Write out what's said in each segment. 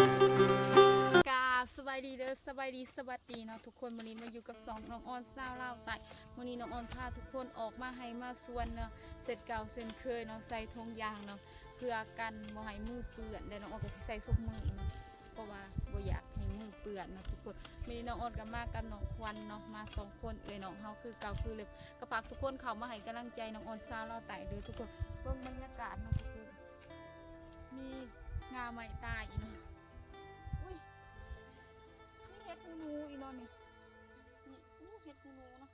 ກາບສະບາຍດີເດີ ສະບາຍດີ ສະຫວັດດີເນາະທຸກຄົນ. ມື້ນີ້ມາຢູ່ກັບຊ່ອງນ້ອງອອນຊາວລາວໃຕ້. ມື້ນີ້ນ້ອງອອນພາທຸກຄົນອອກມາໄຮ່ມາສວນເນາະ ເຊັ່ນເກົ່າເຊັ່ນເຄີຍເນາະ ໃສ່ຖົງຢາງເນາະ ເພື່ອກັນບໍ່ໃຫ້ມືເປື້ອນ ແລະນ້ອງອອນກໍຊິໃສ່ຊຸມມື້ເນາະ ເພາະວ່າບໍ່ຢາກໃຫ້ມືເປື້ອນເນາະທຸກຄົນ. ມື້ນີ້ນ້ອງອອນກໍມາກັບນ້ອງຂວັນເນາະ ມາສອງຄົນ ເອື້ອຍນ້ອງເຮົາຄືເກົ່າຄືເດີມ. ກໍຝາກທຸກຄົນເຂົ້າມາໃຫ້ກຳລັງໃຈນ້ອງອອນຊາວລາວໃຕ້ເດີທຸກຄົນ. ເບິ່ງບັນຍາກາດເນາະທຸກຄົນ ມີງ່າໄມ້ຕາຍອີກເນາະ. ອຸ້ຍ ມີເຫັດຫູໜູອີກເນາະນີ້. ນີ້ ອູ້ ເຫັດຫູໜູເນາະ.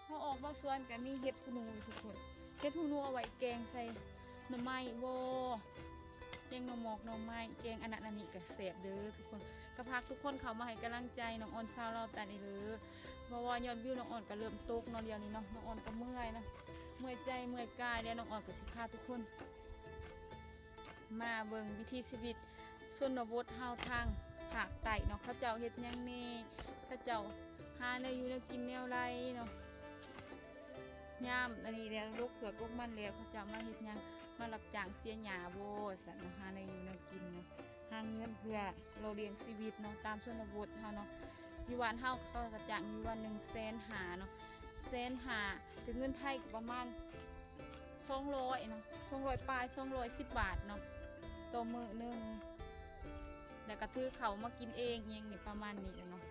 ເຮົາອອກມາສວນກໍມີເຫັດຫູໜູທຸກຄົນ. ເຫັດຫູໜູເອົາໄວ້ແກງໃສ່ໜໍ່ໄມ້ບໍ ແກງໜໍ່ໝອກໜໍ່ໄມ້ ແກງອັນນັ້ນອັນນີ້ກໍແຊບເດີທຸກຄົນ. ກໍຝາກທຸກຄົນເຂົ້າມາໃຫ້ກຳລັງໃຈນ້ອງອອນຊາວລາວໃຕ້ເດີ ເພາະວ່າຍອດວິວນ້ອງອອນກໍເລີ່ມຕົກເນາະດຽວນີ້ເນາະ. ນ້ອງອອນກໍເມື່ອຍເນາະ ເມື່ອຍໃຈເມື່ອຍກາຍ ແລ້ວນ້ອງອອນກໍຊິພາທຸກຄົນ ມາເບິ່ງວິຖີຊີວິດຊົນນະບົດເຮົາທາງພາກໃຕ້ເນາະ ເຂົາເຈົ້າເຮັດຫຍັງແດ່ ເຂົາເຈົ້າຫາແນວຢູ່ແນວກິນແນວໃດເນາະ. ຍາມອັນນີ້ແລ້ວ ລົກເຜືອກລົກມັນແລ້ວ ເຂົາເຈົ້າມາເຮັດຫຍັງ ມາຮັບຈ້າງເສຍຫຍ້າບໍ ວ່າຊັ້ນເນາະ ຫາແນວຢູ່ແນວກິນເນາະ ຫາເງິນເພື່ອຫຼໍ່ລ້ຽງຊີວິດເນາະ ຕາມຊົນນະບົດເຮົາເນາະ. ຢູ່ບ້ານເຮົາເຂົາກໍຈ້າງຢູ່ວັນໜຶ່ງແສນຫ້າເນາະ ແສນຫ້າ ເປັນເງິນໄທກໍປະມານ ສອງຮ້ອຍເນາະ ສອງຮ້ອຍປາຍ ສອງຮ້ອຍສິບບາດເນາະ ຕໍ່ມື້ໜຶ່ງ. ແລ້ວກໍຖືເຂົ້າມາກິນເອງອີ່ຫຍັງນີ້ປະມານນີ້ແຫຼະເນາະ.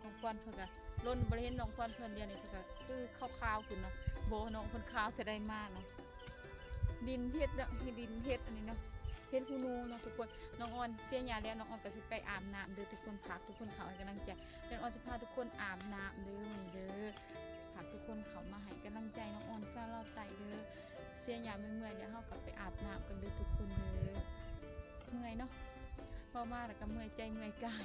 ນ້ອງຂວັນເພິ່ນກໍ ດົນບໍ່ໄດ້ເຫັນນ້ອງຂວັນເພິ່ນ ດຽວນີ້ເພິ່ນກໍຄືຂາວໆຂຶ້ນເນາະ. ບໍ່ ນ້ອງເພິ່ນຂາວແຕ່ໃດມາເນາະ. ດິນເຫັດເນາະ ດິນເຫັດອັນນີ້ເນາະ ເຫັດຫູໜູເນາະທຸກຄົນ. ນ້ອງອອນເສຍຫຍ້າແລ້ວ ນ້ອງອອນກໍຊິໄປອາບນ້ຳເດີທຸກຄົນ. ຝາກທຸກຄົນເຂົ້າໃຫ້ກຳລັງໃຈ ດຽວນ້ອງອອນຊິພາທຸກຄົນອາບນ້ຳເດີມື້ນີ້ເດີ. ຝາກທຸກຄົນເຂົ້າມາໃຫ້ກຳລັງໃຈນ້ອງອອນຊາວລາວໃຕ້ເດີ. ເສຍຫຍ້າເມື່ອຍໆ ແລ້ວເຮົາກໍໄປອາບນ້ຳກັນເດີທຸກຄົນເດີ. ເມື່ອຍເນາະ ເວົ້າມາແລ້ວກໍເມື່ອຍໃຈເມື່ອຍກາຍ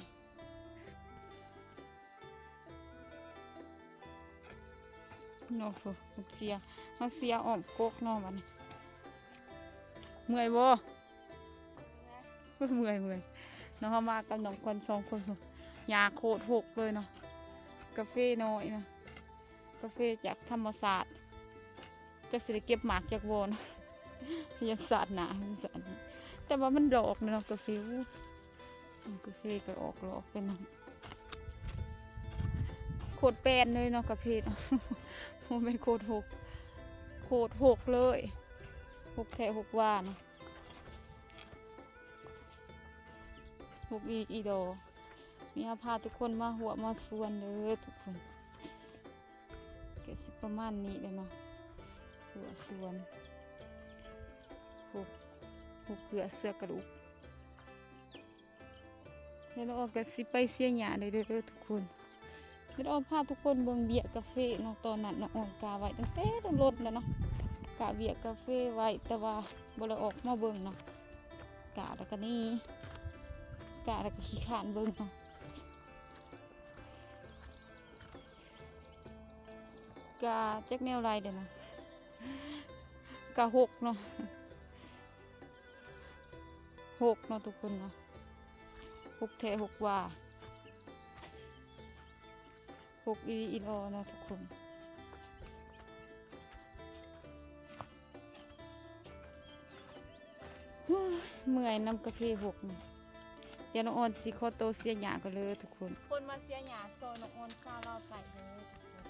ເນາະ. ເຮົາເສຍ ເຮົາເສຍອ້ອມກົກເນາະບັດນີ້. ເມື່ອຍບໍ່? ເມື່ອຍ ເມື່ອຍເນາະ. ເຮົາມາກັບນ້ອງຂວັນສອງຄົນ ຫຍ້າໂຄດຮົກເລີຍເນາະ. ກາເຟນ້ອຍເນາະ ກາເຟຈາກທຳມະຊາດ ຈັກຊິໄດ້ເກັບໝາກຈັກບໍ່ເນາະ. ຢ້ານຊາດໜ້າ ແຕ່ວ່າມັນດອກເນາະກາເຟ. ໂອ້ ກາເຟກໍອອກດອກເປັນ ໂຄດແປນເລີຍເນາະກາເຟເນາະ. ບໍ່ແມ່ນໂຄດຮົກ ໂຄດຮົກເລີຍ ຮົກແທ້ຮົກວ່າເນາະ. ຮົກອີ່ຫຼີອີ່ດອ. ມີເຮົາພາທຸກຄົນມາຮົ້ວມາສວນເດີທຸກຄົນ. ກໍຊິປະມານນີ້ແຫຼະເນາະ ຮົ້ວສວນ ຮົກ ຮົກເຄືອເຊືອກກະດູກ. ແລ້ວນ້ອງອອນກໍຊິໄປເສຍຫຍ້າເດີທຸກຄົນ. ແລ້ວນ້ອງອອນພາທຸກຄົນເບິ່ງເບ້ຍກາເຟເນາະ. ຕອນນັ້ນນ້ອງອອນກະໄວ້ຕັ້ງແຕ່ລົດແລ້ວເນາະ ກະເບ້ຍກາເຟໄວ້ ແຕ່ວ່າບໍ່ໄດ້ອອກມາເບິ່ງເນາະ. ກະແລ້ວກໍໜີ ກະແລ້ວກໍຂີ້ຄ້ານເບິ່ງເນາະ. ກະຈັກແນວໃດເດເນາະ ກະຮົກເນາະ ຮົກເນາະທຸກຄົນເນາະ. ຮົກແທ້ຮົກວ່າ ຮົກອີ່ຫຼີອີ່ຫຼໍເນາະທຸກຄົນ. ໂອ້ຍ ເມື່ອຍນຳກາເຟຮົກນີ້. ດຽວນ້ອງອອນຊິຂໍໂຕເສຍຫຍ້າກ່ອນເດີທຸກຄົນ. ຄົນມາເສຍຫຍ້າຊ່ອຍນ້ອງອອນຊາວລາວໃຕ້ເດີທຸກຄົນ.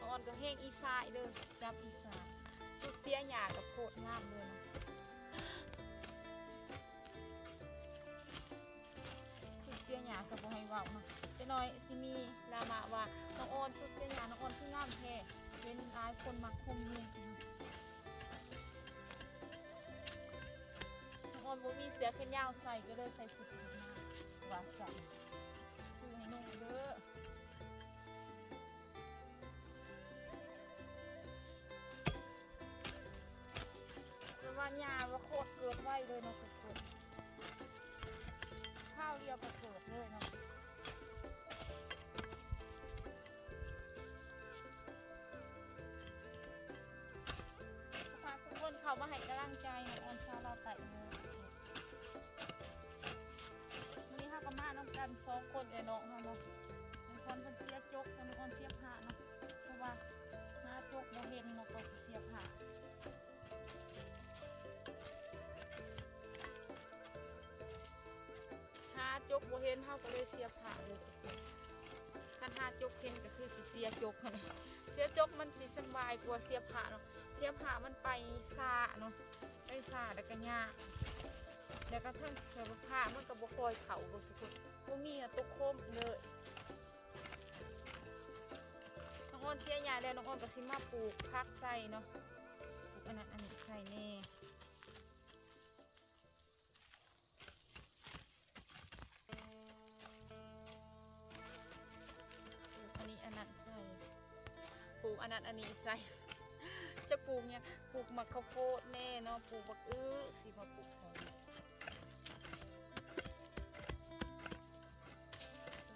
ນ້ອງອອນກໍແຮງອີສາຍເດີ ຈັບອີສາຍ. ຊຸດເສຍຫຍ້າກໍໂຄດງາມເລີຍນະ. ຊຸດເສຍຫຍ້າກໍບໍ່ໃຫ້ເວົ້າເນາະ. ຈັກໜ້ອຍຊິມີດຣາມາວ່າ ນ້ອງອອນຊຸດເສຍຫຍ້ານ້ອງອອນຄືງາມແທ້ ເຫັນຫຼາຍຄົນມັກຄອມເມັນ. ນ້ອງອອນບໍ່ມີເສື້ອແຂນຍາວໃສ່ ກໍເລີຍໃສ່ຊຸດນີ້ມາ ວ່າຊັ້ນ. ຊື້ໃຫ້ນຸ່ງເດີ. ແຕ່ວ່າຫຍ້າວ່າໂຄດເກີດໄວເລີຍເນາະທຸກຄົນ. ຄາວດຽວກໍເກີດເລີຍເນາະ. ຝາກທຸກຄົນເຂົ້າມາໃຫ້ກຳລັງໃຈນ້ອງອອນຊາວລາວໃຕ້ເດີ. ມື້ນີ້ເຮົາກໍມານຳກັນສອງຄົນເອື້ອຍນ້ອງເຮົາເນາະ. ນ້ອງອອນເພິ່ນເສຍຈົກ ແຕ່ນ້ອງອອນເສຍຜ້າເນາະ ເພາະວ່າຫາຈົກບໍ່ເຫັນເນາະ ກໍເສຍຜ້າ. ເ ຈົກເຫັນກໍຄືຊິເສຍຈົກຫັ້ນແຫຼະ ເສຍຈົກມັນຊິສະບາຍກວ່າເສຍພ້າເນາະ ເສຍພ້າມັນໄປຊ້າເນາະ ໄປຊ້າແລ້ວກໍຍາກ ແລ້ວກໍເຖິງແບບວ່າພ້າມັນກໍບໍ່ຄ່ອຍເຂົ້າ ເບິ່ງທຸກຄົນ ບໍ່ມີຕົກໂຄມເລີຍ. ນ້ອງອອນເສຍຫຍ້າແລ້ວ ນ້ອງອອນກໍຊິມາປູກຜັກໃສ່ເນາະ ປູກອັນນັ້ນອັນນີ້ໃສ່ແດ່ ປູກອັນນີ້ອັນນັ້ນໃສ່ ປູກອັນນັ້ນອັນນີ້ໃສ່ ຈັກປູກຫຍັງ ປູກໝາກເຂົ້າໂພດແດ່ເນາະ ປູກບັກອຶ ຊິມາປູກໃສ່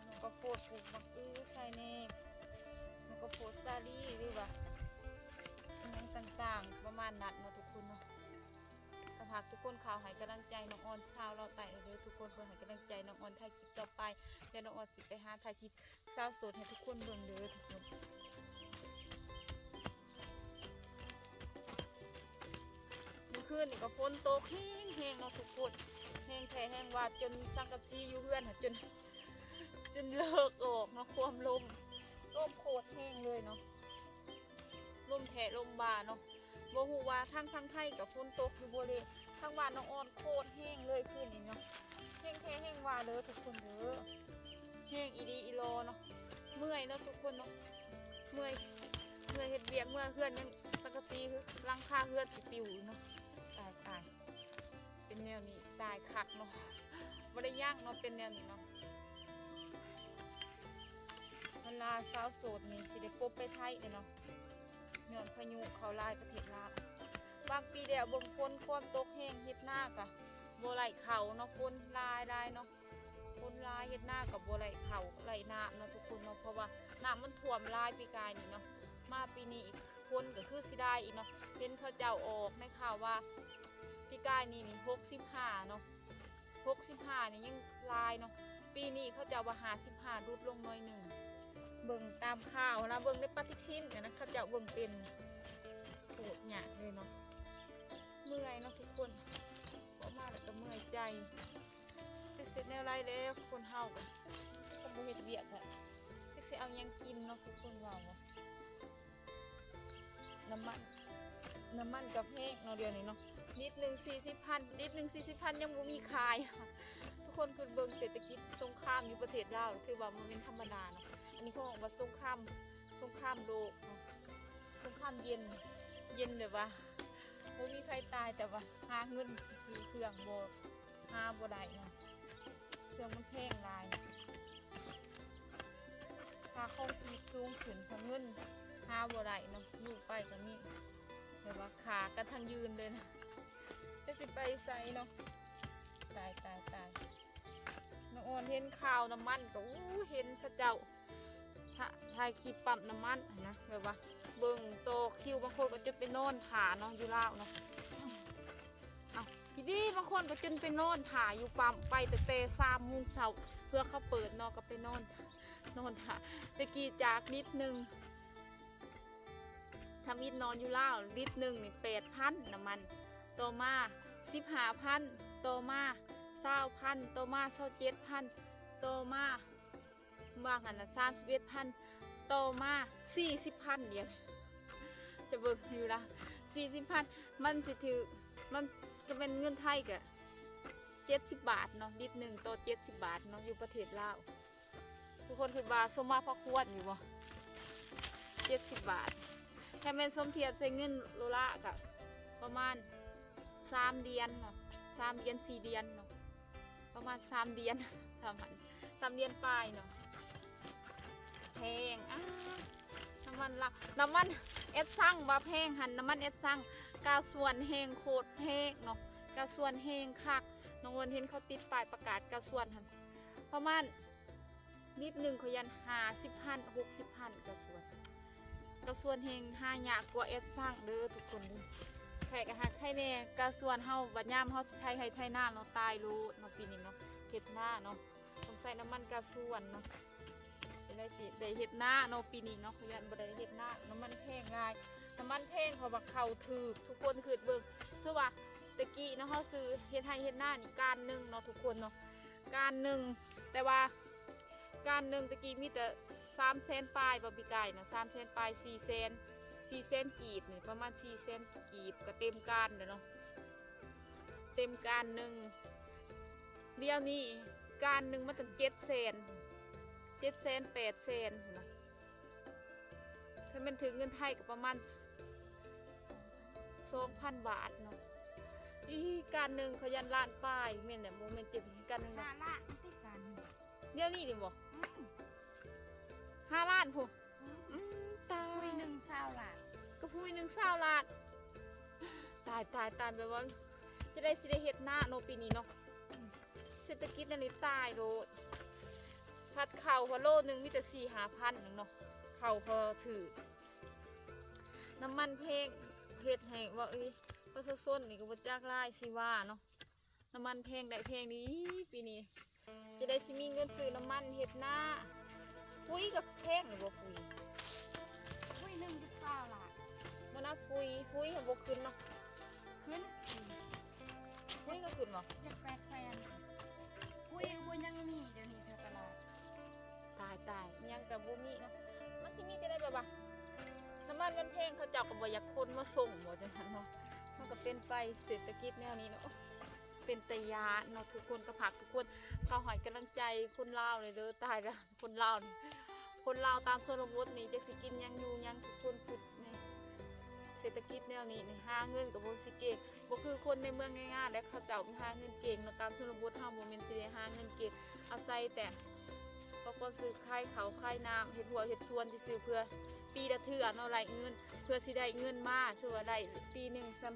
ໝາກເຂົ້າໂພດ ປູກໝາກອຶໃສ່ແດ່ ໝາກເຂົ້າໂພດສາລີ ຫຼືວ່າອີ່ຫຍັງຕ່າງໆ ປະມານນັ້ນເນາະທຸກຄົນເນາະ. ກໍຝາກທຸກຄົນເຂົ້າໃຫ້ກຳລັງໃຈນ້ອງອອນຊາວລາວໃຕ້ເດີທຸກຄົນ ເພື່ອໃຫ້ກຳລັງໃຈນ້ອງອອນຖ່າຍຄລິບຕໍ່ໄປ ແລ້ວນ້ອງອອນຊິໄປຫາຖ່າຍຄລິບ ສາວໂສດໃຫ້ທຸກຄົນເບິ່ງເດີທຸກຄົນ. ມື້ຄືນນີ້ກໍຝົນຕົກແຮງໆເນາະທຸກຄົນ ແຮງແທ້ແຮງວ່າ ຈົນສັງກະສີຢູ່ເຮືອນຫັ້ນ ຈົນ ຈົນເລີກອອກເນາະ ຄວາມລົມ ລົມໂຄດແຮງເລີຍເນາະ ລົມແທ້ລົມວ່າເນາະ. ບໍ່ຮູ້ວ່າທາງ ທາງໄທກໍຝົນຕົກຢູ່ບໍ່ເດ ທາງບ້ານນ້ອງອອນໂຄດແຮງເລີຍຄືນນີ້ເນາະ ແຮງແທ້ແຮງວ່າເດີທຸກຄົນເດີ ແຮງອີ່ຫຼີອີ່ຫຼໍເນາະ. ເມື່ອຍເນາະທຸກຄົນເນາະ ເມື່ອຍ ເມື່ອຍເຮັດວຽກ ເມື່ອຍເຮືອນຍັງ ສັງກະສີ ຫຼັງຄາເຮືອນຊິປິວຢູ່ເນາະ. ຕາຍ ຕາຍ ເປັນແນວນີ້ ຕາຍຄັກເນາະ ບໍ່ໄດ້ຍັງເນາະ ເປັນແນວນີ້ເນາະ. ເວລາສາວໂສດນີ້ຊິໄດ້ກົບໄປໄທເດ້ເນາະ ຍ້ອນພາຍຸເຂົ້າຫຼາຍປະເທດລາວ. ບາງປີແລ້ວເບິ່ງຝົນຄວາມຕົກແຮງ ເຮັດນາກະບໍ່ໄດ້ເຂົ້າເນາະ ຝົນຫຼາຍໆເນາະ ຝົນຫຼາຍ ເຮັດນາກະບໍ່ໄດ້ເຂົ້າໄດ້ນ້ຳເນາະທຸກຄົນເນາະ ເພາະວ່ານ້ຳມັນຖ້ວມຫຼາຍປີກາຍນີ້ເນາະ. ມາປີນີ້ອີກ ຝົນກໍຄືຊິຫຼາຍອີກເນາະ ເຫັນເຂົາເຈົ້າອອກໃນຂ່າວວ່າ ປີກາຍນີ້ນີ້ ຫົກສິບຫ້າເນາະ ຫົກສິບຫ້ານີ້ຍັງຫຼາຍເນາະ ປີນີ້ເຂົາເຈົ້າວ່າ ຫ້າສິບຫ້າ ຫຼຸດລົງໜ້ອຍໜຶ່ງ. ເບິ່ງຕາມຂ່າວນະ ເບິ່ງໃນປະຕິທິນນະ ເຂົາເຈົ້າເບິ່ງເປັນ ໂຄດຍາກເລີຍເນາະ. ເມື່ອຍເນາະທຸກຄົນ ເວົ້າມາແລ້ວກໍເມື່ອຍໃຈ ຈະເຮັດແນວໃດແລ້ວ ຄົນເຮົາກໍ ຄັນບໍ່ເຮັດວຽກກໍ ຈັກຊິເອົາຫຍັງກິນເນາະ ຄືຄົນເວົ້າ ນ້ຳມັນ ນ້ຳມັນກໍແພງເນາະ ດຽວນີ້ເນາະ ລິດໜຶ່ງສີ່ສິບພັນ ລິດໜຶ່ງສີ່ສິບພັນ ຍັງບໍ່ມີຂາຍ. ທຸກຄົນຄິດເບິ່ງເສດຖະກິດສົງຄາມຢູ່ປະເທດລາວ ຖືວ່າບໍ່ແມ່ນທຳມະດາເນາະ. ອັນນີ້ເຂົາເອີ້ນວ່າສົງຄາມ ສົງຄາມໂລກເນາະ ສົງຄາມເຢັນ ເຢັນແບບວ່າບໍ່ມີໃຜຕາຍ ແຕ່ວ່າຫາເງິນຊື້ເຄື່ອງບໍ່ ຫາບໍ່ໄດ້ເນາະ ເຄື່ອງມັນແພງຫຼາຍ ຄ່າຄອງຊີບສູງຂຶ້ນ ເງິນຫາບໍ່ໄດ້ເນາະ ຢູ່ໄປກໍມີແບບວ່າຂ້າກັນທັງຢືນເລີຍນະ ຈັກຊິໄປໃສເນາະ. ຕາຍ ຕາຍ ຕາຍ ນ້ອງອອນເຫັນຂ່າວນ້ຳມັນກໍ ອູ້ ເຫັນເຂົາເຈົ້າ ຖ້າ ຖ່າຍຄລິບປ້ຳນ້ຳມັນຫັ້ນນະ ແບບວ່າເບິ່ງຕໍ່ຄິວ ບາງຄົນກໍຈົນໄປນອນຖ້າເນາະ ຢູ່ລາວເນາະ. ເອົ້າ ດີໆ ບາງຄົນກໍຈົນໄປນອນຖ້າຢູ່ປ້ຳ ໄປຕັ້ງແຕ່ສາມໂມງເຊົ້າ ເພື່ອເຂົາເປີດເນາະ ກໍໄປນອນ ນອນຖ້າ. ແຕ່ກີ້ຈາກລິດໜຶ່ງ ທຳອິດນອນຢູ່ລາວ ລິດໜຶ່ງນີ້ ແປດພັນ ນ້ຳມັນ ຕໍ່ມາ ສິບຫ້າພັນ ຕໍ່ມາ ຊາວພັນ ຕໍ່ມາ ຊາວເຈັດພັນ ຕໍ່ມາ ວ່າງຫັ້ນນະ ສາມສິບເອັດພັນ ຕໍ່ມາ ສີ່ສິບພັນ ດຽວ ຈະເບິ່ງຢູ່ລະ ສີ່ສິບພັນ ມັນຊິຖືກ ມັນ ຖ້າແມ່ນເງິນໄທກະເຈັດສິບບາດເນາະ ລິດໜຶ່ງຕໍ່ເຈັດສິບບາດເນາະ ຢູ່ປະເທດລາວ. ທຸກຄົນຄິດວ່າສົມມາພະຄວນຢູ່ບໍ່ ເຈັດສິບບາດ ຖ້າແມ່ນສົມທຽບໃສ່ເງິນໂລລະກະປະມານສາມດຽນເນາະ ສາມດຽນ ສີ່ດຽນເນາະ ປະມານສາມດຽນ ສາມ ສາມດຽນປາຍເນາະ. ແພງ ອ້າ ນ້ຳມັນລະ ນ້ຳມັນແອັດຊັງວ່າແພງຫັ້ນ ນ້ຳມັນແອັດຊັງ ກາຊວນແຮງໂຄດແພງເນາະ ກາຊວນແຮງຄັກ. ນ້ອງເອີນເຫັນເຂົາຕິດປ້າຍປະກາດກາຊວນຫັ້ນ ປະມານລິດໜຶ່ງ ຂ້ອຍຢ້ານຫ້າສິບພັນ ຫົກສິບພັນ ກາຊວນ ກາຊວນແຮງຫາຍາກກວ່າແອັດຊັງເດີທຸກຄົນເດີ. ໃຜກໍຮັກໃຜແດ່ ກາຊວນເຮົາ ບັດຍາມເຮົາຊິໄຖໄຮ່ໄຖນາເນາະ ຕາຍໂລດເນາະ ປີນີ້ເນາະ ເຮັດນາເນາະ ຕ້ອງໃຊ້ນ້ຳມັນກາຊວນເນາະ ຈັ່ງໃດຊິໄດ້ເຮັດນາເນາະ ປີນີ້ເນາະ ຂ້ອຍຢ້ານບໍ່ໄດ້ເຮັດນາ ນ້ຳມັນແພງຫຼາຍ ນ້ຳມັນແພງ ເພາະວ່າເຂົ້າຖືກ ທຸກຄົນຄິດເບິ່ງ ຄືວ່າແຕ່ກີ້ເນາະ ເຮົາຊື້ເຮັດໄຮ່ເຮັດນານີ້ ການໜຶ່ງເນາະ ທຸກຄົນເນາະ ການໜຶ່ງ ແຕ່ວ່າ ການໜຶ່ງແຕ່ກີ້ມີແຕ່ ສາມແສນປາຍບໍ່ ປີກາຍນະ ສາມແສນປາຍ ສີ່ແສນ ສີ່ແສນກີບນີ້ ປະມານສີ່ແສນກີບ ກໍເຕັມການແລ້ວເນາະ ເຕັມການໜຶ່ງ. ດຽວນີ້ການໜຶ່ງມັນຕັ້ງເຈັດແສນ ເຈັດແສນ ແປດແສນພຸ້ນນະ ຖ້າແມ່ນຖືກເງິນໄທກໍປະມານສອງພັນບາດເນາະ. ອີ ການໜຶ່ງເຂົາຢ້ານລ້ານປາຍ ແມ່ນແຫຼະ ບໍ່ແມ່ນເຈັດ ການໜຶ່ງນະ ຫ້າລ້ານຕິການໜຶ່ງ ດຽວນີ້ນີ້ບໍ່? ອືມ ຫ້າລ້ານພຸ້ນ. ອືມ ອືມ ຕາຍ ຜູ້ໜຶ່ງຊາວລ້ານ ກໍຜູ້ໜຶ່ງຊາວລ້ານ. ຕາຍ ຕາຍ ຕາຍ ແບບວ່າຈະໄດ້ ຊິໄດ້ເຮັດນາເນາະ ປີນີ້ເນາະ. ເສດຖະກິດແນວນີ້ຕາຍໂລດ. ພັດເຂົ້າພະໂລໜຶ່ງມີແຕ່ສີ່ຫ້າພັນໜຶ່ງເນາະ ເຂົ້າພໍຖືກ. ນ້ຳມັນແພງ ເຮັດໃຫ້ວ່າ ເອີຍ ປະຊາຊົນນີ້ກໍບໍ່ຈັກຫຼາຍຊິວ່າເນາະ. ນ້ຳມັນແພງໄດ້ແພງນີ້ ປີນີ້ຈະໄດ້ຊິມີເງິນຊື້ນ້ຳມັນເຮັດນາ. ປຸ໋ຍກໍແພງຢູ່ບໍ່ປຸ໋ຍ? ປຸ໋ຍໜຶ່ງກໍຊາວລ້ານ ບໍ່ນັບປຸ໋ຍ ປຸ໋ຍຍັງບໍ່ຂຶ້ນເນາະ. ຂຶ້ນ ປຸ໋ຍກໍຂຶ້ນບໍ່? ຢາກແປດແສນ ປຸ໋ຍກໍບໍ່ຍັງມີດຽວນີ້ແຖວຕະຫຼາດ. ຕາຍ ຕາຍ ອີ່ຫຍັງກໍບໍ່ມີເນາະ. ມັນຊິມີແຕ່ໃດແບບວ່າ ນ້ຳມັນມັນແພງ ເຂົາເຈົ້າກໍບໍ່ຢາກຄົນມາສົ່ງບໍ່ ຈັ່ງຊັ້ນເນາະ. ມັນກໍເປັນໄປ ເສດຖະກິດແນວນີ້ເນາະ. ເປັນຕາຢ້ານເນາະທຸກຄົນ. ກໍຝາກທຸກຄົນເຂົ້າໃຫ້ກຳລັງໃຈຄົນລາວແດ່ເດີ. ຕາຍລະ ຄົນລາວນີ້ ຄົນລາວຕາມຊົນນະບົດນີ້ ຈັກຊິກິນຫຍັງຢູ່ຫຍັງ ທຸກຄົນຄິດນີ້. ເສດຖະກິດແນວນີ້ນີ້ ຫາເງິນກໍບໍ່ຊິເກັ່ງ ບໍ່ຄືຄົນໃນເມືອງໃນງານແຫຼະ ເຂົາເຈົ້າຫາເງິນເກັ່ງເນາະ. ຕາມຊົນນະບົດເຮົາບໍ່ແມ່ນຊິໄດ້ຫາເງິນເກັ່ງ ອາໄສແຕ່ປະກອບຊື້ຂາຍເຂົ້າຂາຍນ້ຳ ເຮັດຮົ້ວເຮັດສວນຊື່ໆ ເພື່ອປີລະເທື່ອເນາະ ໄລ່ເງິນ ເພື່ອຊິໄດ້ເງິນມາ. ສົມມຸດວ່າໄດ້ປີໜຶ່ງສ່ຳ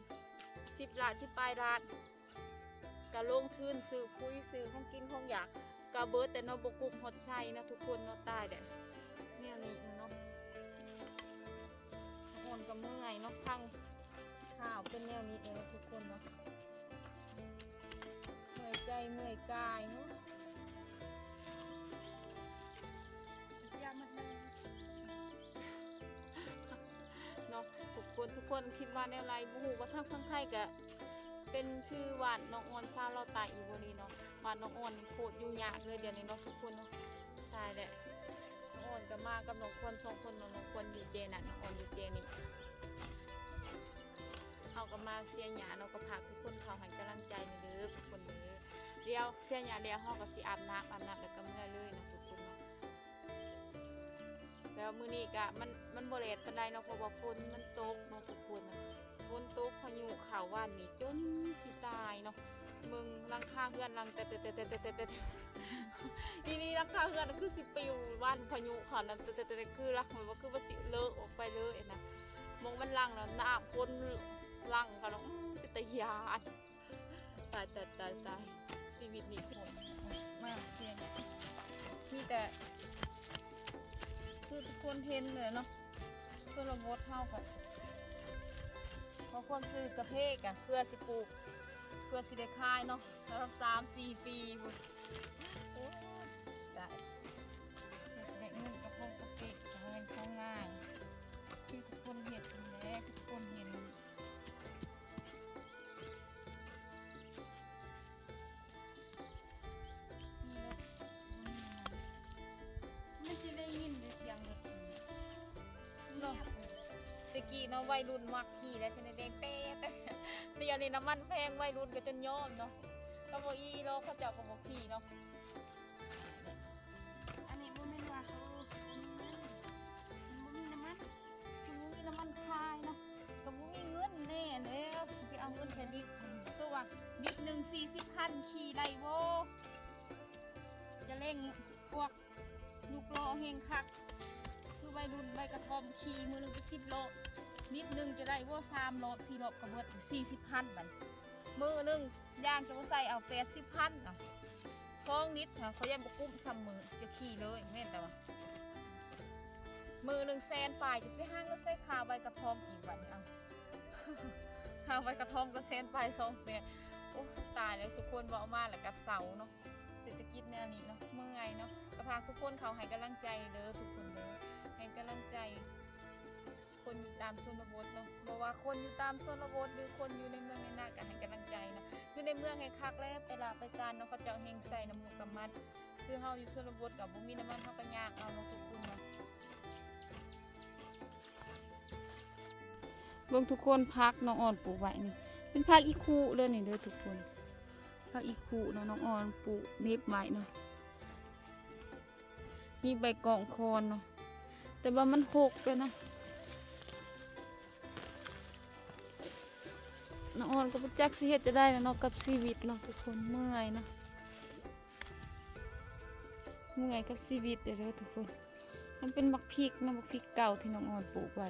ສິບລ້ານ ສິບປາຍລ້ານ ກະລົງທຶນຊື້ປຸ໋ຍ ຊື້ຂອງກິນຂອງຢາກກະເບິດແຕ່ເນາະ ບໍ່ກຸ້ມຮອດໄຊເນາະທຸກຄົນເນາະ. ຕາຍແລ້ວ ແນວນີ້ເນາະ ອ່ອນກະເມື່ອຍເນາະ ພັງຂາວເປັນແນວນີ້ເອງເນາະທຸກຄົນເນາະ. ເມື່ອຍໃຈເມື່ອຍກາຍເນາະ ເສຍໝົດເລີຍ ເນາະ ທຸກຄົນ ທຸກຄົນຄິດວ່າແນວໃດ ບໍ່ຮູ້ວ່າທາງຝັ່ງໄທກະເປັນຄືບ້ານນ້ອງອ່ອນຊາວລາວໃຕ້ຢູ່ບໍ່ນີ້ເນາະ. ບ້ານນ້ອງອ່ອນນີ້ໂຄດຢູ່ຍາກເລີຍດຽວນີ້ເນາະທຸກຄົນເນາະ. ຕາຍແລ້ວ ນ້ອງອ່ອນກໍມາກັບນ້ອງຄວັນສອງຄົນເນາະ. ນ້ອງຄວັນຢູ່ເຈນັ້ນ ນ້ອງອ່ອນຢູ່ເຈນີ້. ເຮົາກໍມາເຊຍຫຍ້າເນາະ ກໍຝາກທຸກຄົນເຂົ້າໃຫ້ກຳລັງໃຈແດ່ເດີທຸກຄົນເດີ. ດຽວເຊຍຫຍ້າແລ້ວ ເຮົາກໍຊິອາບນ້ຳ ອາບນ້ຳແລ້ວກໍເມືອເລີຍເນາະທຸກຄົນເນາະ. ແລ້ວມື້ນີ້ກະມັນ ມັນບໍ່ແດດປານໃດເນາະ ເພາະວ່າຝົນມັນຕົກເນາະທຸກຄົນ. ຝົນຕົກພາຍຸເຂົ້າວານນີ້ຈົນຊິຕາຍເນາະ. ເບິ່ງຫຼັງຄາເຮືອນຫຼັງແຕະ ແຕະ ແຕະ ແຕະ ແຕະ ອີ່ຫຼີ ຫຼັງຄາເຮືອນຄືຊິປິວ ວານພາຍຸເຂົ້ານັ້ນ ແຕະ ແຕະ ແຕະ ຄືຫຼັງ ແບບວ່າຄືວ່າຊິເລີະອອກໄປເລີຍນະ. ໝ່ອງມັນຫຼັງແລ້ວ ນ້ຳຝົນຫຼັງເຂົ້າແລ້ວ ອື ເປັນຕາຢ້ານ. ຕາຍ ຕາຍ ຕາຍ ຕາຍ ຊີວິດນີ້ໂຫດມາກເລີຍ. ມີແຕ່ຄືທຸກຄົນເຫັນແຫຼະເນາະ ຊົນນະບົດເຮົາກໍບາງຄົນຊື້ກາເຟກະເພື່ອຊິປູກ ເພື່ອຊິໄດ້ຂາຍເນາະ ສາມສີ່ປີພຸ້ນ. ໂອ້ຍ ຕາຍ ເພື່ອຊິໄດ້ເງິນກະໂພງກາເຟ ກໍບໍ່ແມ່ນຂອງງ່າຍ ຄືທຸກຄົນເຮັດນີ້ແຫຼະ ຄືທຸກຄົນເຫັນ. ມີລົດ ມັນຊິໄດ້ຍິນແຕ່ສຽງລົດເນາະ. ແຕະກີ້ເນາະ ໄວລຸ້ນມັກຂີ່ແລ້ວ ຊິໄດ້ແດງແປດ. ດຽວນີ້ນ້ຳມັນແພງ ໄວລຸ້ນກໍຈົນຍອມເນາະ ກໍບໍ່ອີ່ຫຼອກ ເຂົາເຈົ້າກໍບໍ່ຂີ່ເນາະ. ອັນນີ້ບໍ່ແມ່ນວ່າເຂົາບໍ່ມີເງິນ ມັນບໍ່ມີນ້ຳມັນ ບໍ່ມີນ້ຳມັນຂາຍເນາະ ກໍບໍ່ມີເງິນແນ່ແລ້ວ ຊິໄປເອົາເງິນໃສລິດ ສົມມຸດວ່າລິດໜຶ່ງສີ່ສິບພັນ ຂີ່ໄດ້ບໍ່? ຈະເລັ່ງພວກຍຸກລໍ້ແຮງຄັກ ຄືໄວລຸ້ນໃບກະທ່ອມ ຂີ່ມື້ໜຶ່ງເປັນສິບລໍ້ ລິດໜຶ່ງຈະໄດ້ບໍ່? ສາມລອບ ສີ່ລອບກໍເບິດ ສີ່ສິບພັນ ບາດນີ້ ມື້ໜຶ່ງ ຢາງຈະບໍ່ໃສ່ເອົາແປດສິບພັນ ເອົາສອງລິດ ເຂົາຍັງບໍ່ກຸ້ມ ຊ່ຳມື້ຈະຂີ່ເລີຍ ແມ່ນແຕ່ວ່າມື້ໜຶ່ງແສນປາຍ ຈະຊິໄປຫາເງິນໃສ່ຄ່າໃບກະທ່ອມອີກ ບາດນີ້ ເອົາ ຄ່າໃບກະທ່ອມກໍແສນປາຍ ສອງແສນ. ໂອ້ ຕາຍແລ້ວ ທຸກຄົນເວົ້າມາແລ້ວກໍເສົ້າເນາະ ເສດຖະກິດແນວນີ້ເນາະ ເມື່ອຍເນາະ. ກໍຝາກທຸກຄົນເຂົ້າໃຫ້ກຳລັງໃຈເດີ ທຸກຄົນເດີ ໃຫ້ກຳລັງໃຈ ຄົນຢູ່ຕາມຊົນນະບົດເນາະ ບໍ່ວ່າຄົນຢູ່ຕາມຊົນນະບົດ ຫຼື ຄົນຢູ່ໃນເມືອງໃນນາ ກໍໃຫ້ກຳລັງໃຈເນາະ. ຄືໃນເມືອງແຮງຄັກແລ້ວ ໄປລາໄປຕານເນາະ ເຂົາເຈົ້າແຮງໃສ່ນ້ຳມັນກຳມັນ ຄືເຮົາຢູ່ຊົນນະບົດກໍບໍ່ມີນ້ຳມັນ ເຮົາກໍຍາກເອົາເນາະ ທຸກຄົນເນາະ. ເບິ່ງທຸກຄົນ ຜັກນ້ອງອອນປູກໄວ້ນີ້ ເປັນຜັກອີ່ຄຸເດີນີ້ເດີທຸກຄົນ. ຜັກອີ່ຄຸເນາະ ນ້ອງອອນປູກໜິບໄວ້ເນາະ. ມີໃບກອງຄອນເນາະ ແຕ່ວ່າມັນຫົກແລ້ວນະ. ນ້ອງອອນກໍບໍ່ຈັກຊິເຮັດຈັ່ງໃດແລ້ວເນາະ ກັບຊີວິດເນາະທຸກຄົນ. ເມື່ອຍນະ ເມື່ອຍກັບຊີວິດເດີທຸກຄົນ. ມັນເປັນໝາກພິກນະ ໝາກພິກເກົ່າທີ່ນ້ອງອອນປູກໄວ້.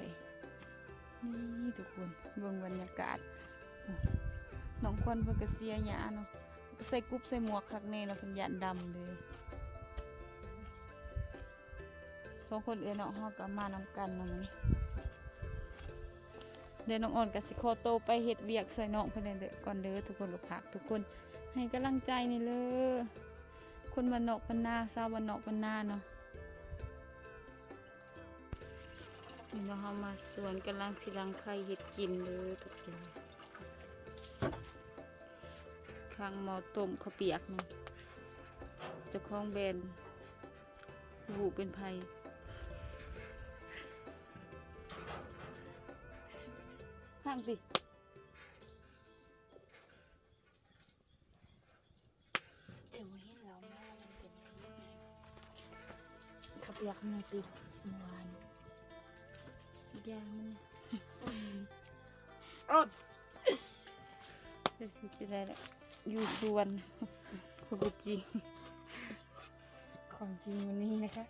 ນີ້ທຸກຄົນ ເບິ່ງບັນຍາກາດ. ນ້ອງຂວັນເພິ່ນກໍເສຍຫຍ້າເນາະ ກໍໃສ່ກຸບໃສ່ໝວກຄັກແນ່ລະ ເພິ່ນຢ້ານດຳເດ້. ສອງຄົນເອື້ອຍນ້ອງເຮົາກໍມານຳກັນນະມື້ນີ້. ແລ້ວນ້ອງອອນກໍຊິຂໍໂຕໄປເຮັດວຽກຊ່ວຍນ້ອງເພິ່ນແດ່ກ່ອນເດີທຸກຄົນ. ກໍຝາກທຸກຄົນໃຫ້ກຳລັງໃຈແດ່ເດີ ຄົນບ້ານນອກບ້ານນາ ຊາວບ້ານນອກບ້ານນາເນາະ. ນີ້ເນາະ ເຮົາມາສວນ ກຳລັງຊິດັງໄຟເຮັດກິນເດີທຸກຄົນ. ຂ້າງໝໍ້ຕົ້ມເຂົ້າປຽກເນາະ ເຈົ້າຂອງແບຣນບໍ່ຮູ້ເປັນໃຜ. ຟັງຕິ. ເຈົ້າບໍ່ເຫັນລາວມາ ມັນເປັນເຂົ້າປຽກ ເຂົ້າປຽກເນຍຕິ ເມື່ອວານ ຢ່າງມັນ ໂອ້ ຈະຊິຈັ່ງໃດລະ ຢູ່ສວນ ຄວາມເປັນຈິງ ຂອງຈິງວັນນີ້ນະຄະ.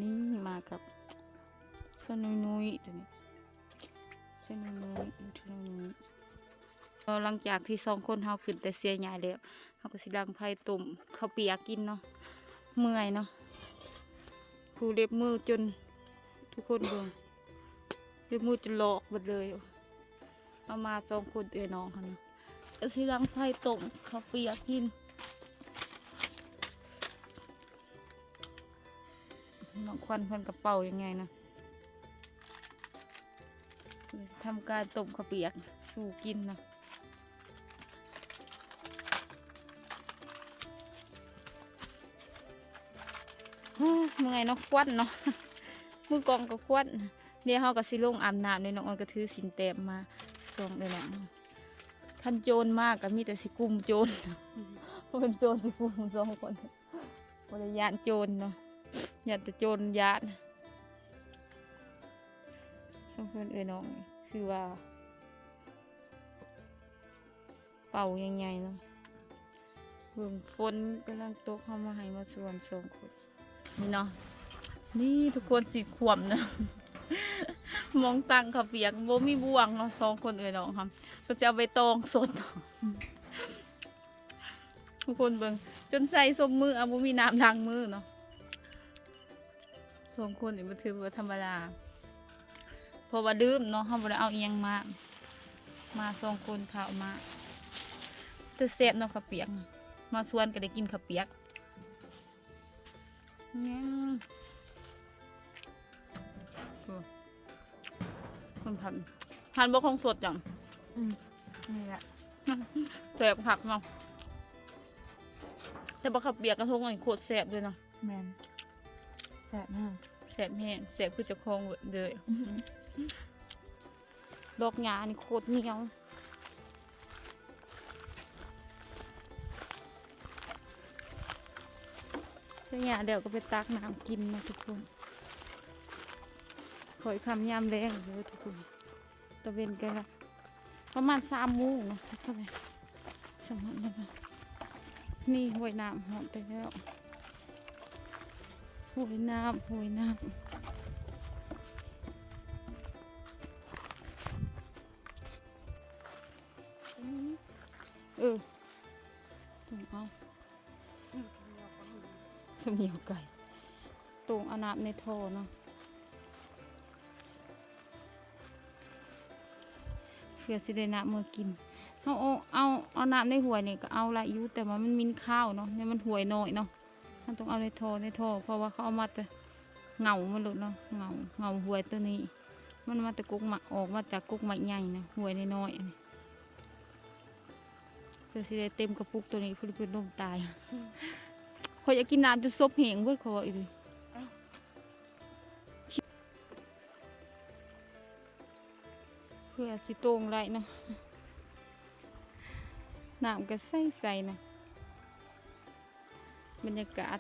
ນີ້ມາກັບສະໜຸຍໆ ຕົວນີ້ ສະໜຸຍໆ. ຫຼັງຈາກທີ່ສອງຄົນເຮົາຂຶ້ນແຕ່ເສຍຫຍ້າແລ້ວ ເຮົາກໍຊິດັງໄຟຕົ້ມເຂົ້າປຽກກິນເນາະ. ເມື່ອຍເນາະ ຜູ້ເລັບມືຈົນ ທຸກຄົນເບິ່ງ ເລັບມືຈົນລອກເບິດເລີຍ. ເຮົາມາສອງຄົນເອື້ອຍນ້ອງຫັ້ນນະ ກໍຊິດັງໄຟຕົ້ມເຂົ້າປຽກກິນ. ນ້ອງຂວັນເພິ່ນກະເປົ່າຢ່າງໃຫຍ່ນະ ທຳການຕົ້ມເຂົ້າປຽກສູ່ກິນນະ. ເມື່ອຍເນາະ ຄວັນເນາະ ມືກ້ອງກໍຄວັນ. ດຽວເຮົາກໍຊິລົງອາບນ້ຳເດ້ ນ້ອງອອນກໍຖືສິນແຕ້ມມາສອງເອື້ອຍນ້ອງ. ຄັນໂຈນມາກໍມີແຕ່ຊິກຸມໂຈນ ເປັນໂຈນຊິກຸມສອງຄົນ. ບໍ່ໄດ້ຢ້ານໂຈນເນາະ ຢ້ານແຕ່ໂຈນຢ້ານ. ສອງຄົນເອື້ອຍນ້ອງ ຄືວ່າເປົ່າໃຫຍ່ໆເນາະ. ເບິ່ງຝົນກຳລັງຕົກ ເຮົາມາໄຮ່ມາສວນສອງຄົນ. ນີ້ເນາະ ນີ້ທຸກຄົນຊິຂວມນະ ໝ່ອງຕັ້ງເຂົ້າປຽກ ບໍ່ມີບ່ວງເນາະ. ສອງຄົນເອື້ອຍນ້ອງເຮົາ ກໍຈະເອົາໃບຕອງສົດເນາະ. ທຸກຄົນເບິ່ງ ຈົນໃສ່ສົບມື ເອົາ ບໍ່ມີນ້ຳລ້າງມືເນາະ. ສອງຄົນນີ້ບໍ່ຖືວ່າທຳມະດາ ເພາະວ່າລືມເນາະ ເຮົາບໍ່ໄດ້ເອົາອີ່ຫຍັງມາ ມາສອງຄົນ ເຂົ້າມາ. ແຕ່ແຊບເນາະ ເຂົ້າປຽກ ມາສວນກໍໄດ້ກິນເຂົ້າປຽກ. ອືມ ໂອ້ ມັນພັນ ພັນບໍ່ ຂອງສົດຈັ່ງ ອືມ ນີ້ແຫຼະ ແຊບຄັກເນາະ. ແຕ່ວ່າເຂົ້າປຽກກະທົງອັນນີ້ໂຄດແຊບເລີຍເນາະ. ແມ່ນ ແຊບແຮງ ແຊບແຮງ ແຊບຄືເຈົ້າຂອງເລີຍ. ອືມ ດອກຫຍ້ານີ້ໂຄດໜຽວ. ໄດ້ຫຍ້າແລ້ວກໍໄປຕັກນ້ຳກິນເນາະທຸກຄົນ. ຄ່ອຍຄ່ຳຍາມແລງເດີທຸກຄົນ. ຕາເວັນກໍລະປະມານສາມໂມງເນາະ. ເທົ່າໃດ ສຳລັບແລ້ວ ນີ້ຫ້ວຍນ້ຳຮອດແລ້ວ ຫ້ວຍນ້ຳ ຫ້ວຍນ້ຳ. ເອີ ຕົງເອົາ ສຳນຽວໄກ່ ຕົງເອົານ້ຳໃນທໍ່ເນາະ ເພື່ອຊິໄດ້ນ້ຳເມືອກິນ. ເຮົາເອົາ ເອົາ ເອົານ້ຳໃນຫ້ວຍນີ້ກໍເອົາໄດ້ຢູ່ ແຕ່ວ່າມັນໝິ່ນຄາວເນາະ ແນວມັນຫ້ວຍນ້ອຍເນາະ. ເຮົາຕ້ອງເອົາໃນທໍ່ ໃນທໍ່ ເພາະວ່າເຂົາເອົາມາແຕ່ເຫງົ້າມັນໂລດເນາະ ເຫງົ້າ ເຫງົ້າຫ້ວຍໂຕນີ້ ມັນມາແຕ່ກົກໝາກ ອອກມາຈາກກົກໝາກໃຫຍ່ນະ ຫ້ວຍນ້ອຍໆ ອັນນີ້. ເພື່ອຊິໄດ້ເຕັມກະປຸກໂຕນີ້ ພຸ້ນເພິ່ນລົມຕາຍ. ອືມ ຂ້ອຍຢາກກິນນ້ຳຈົນສົບແຫ້ງເບິດ ຂ້ອຍວ່າອີ່ຫຼີ. ອ້າວ ຄລິບ ເພື່ອຊິໂຕ່ງໄດ້ເນາະ. ນ້ຳກໍໃສໆນະ. ບັນຍາກາດ